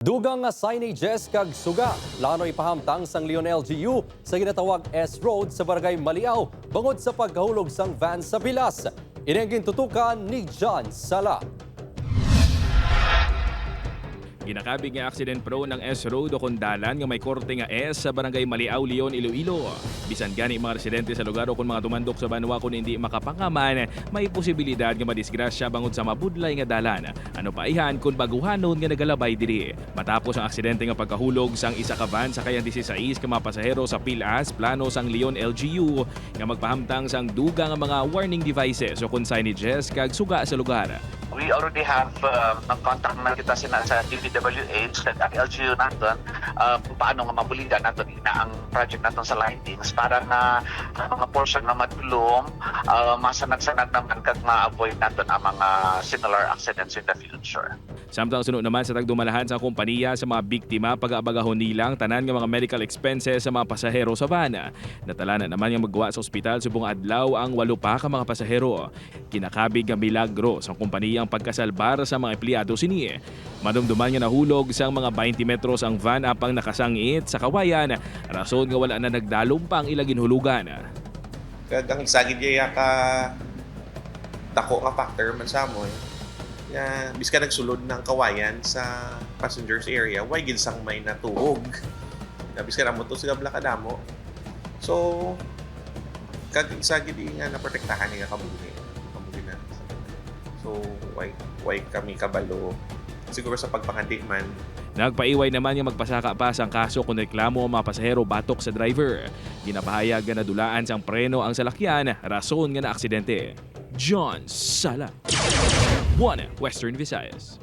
Dugang nga signages kag suga, plano ipahamtang sang Leon LGU sa ginatawag S Road sa Barangay Maliao bangod sa pagkahulog sang van sa bilas. Ini ang gintutukan ni John Sala. Ginakabig nga accident prone ang S Road o kon dalan nga may korte nga S sa Barangay Maliao, Leon, Iloilo. Bisan gani mga residente sa lugar o kung mga tumandok sa banwa kung hindi makapangaman, may posibilidad nga madisgrasya bangod sa mabudlay nga dalan. Ano pa ihan kung baguhanon nga nagalabay diri. Matapos ang aksidente nga pagkahulog sang isa ka van sakay ang 16 ka mga pasahero sa Pilas, plano sang Leon LGU nga magpahamtang sang dugang nga mga warning devices o kung signages kag suga sa lugar. We already have nag-contact na kita sina sa DPWH at ang LGU naton kung paano nga mabuligan naton ina ang project naton sa lightings para nga ang mga portion nga madulom, masanag-sanag naman kag ma-avoid naton ang mga similar accidents in the future. Samtang suno naman sa tagdumalahan sa kompanya sa mga biktima, pag-aabagahon nilang tanan nga mga medical expenses sa mga pasahero sa van. Natala na naman nga magguwa sa ospital subong adlaw ang 8 pa ka mga pasahero. Kinakabig nga milagro sa kompanya ang pagkasalbar sa mga empleyado sini. Madumduman nga nahulog sang mga 20 metros ang van apang nakasangit sa kawayan, rason nga wala na nagdalom pa ang ilang ginhulugan. Kag ang isa gid ya ka dako nga factor man sa amon nga biska nagsulod ng kawayan sa passengers area, way gid sang may natuog. Nga biska amo to sila bala kadamo. So kag isa gid nga naprotektahan nga kabuhi. Kabuhi na. So way kami kabalo siguro sa pagpangandi man. Nagpaiway naman nga magpasaka pa sang kaso kung reklamo ang mga pasahero batok sa driver. Ginapahayag nga nadulaan sang preno ang salakyan, rason nga na aksidente. John Sala. 1 Western Visayas.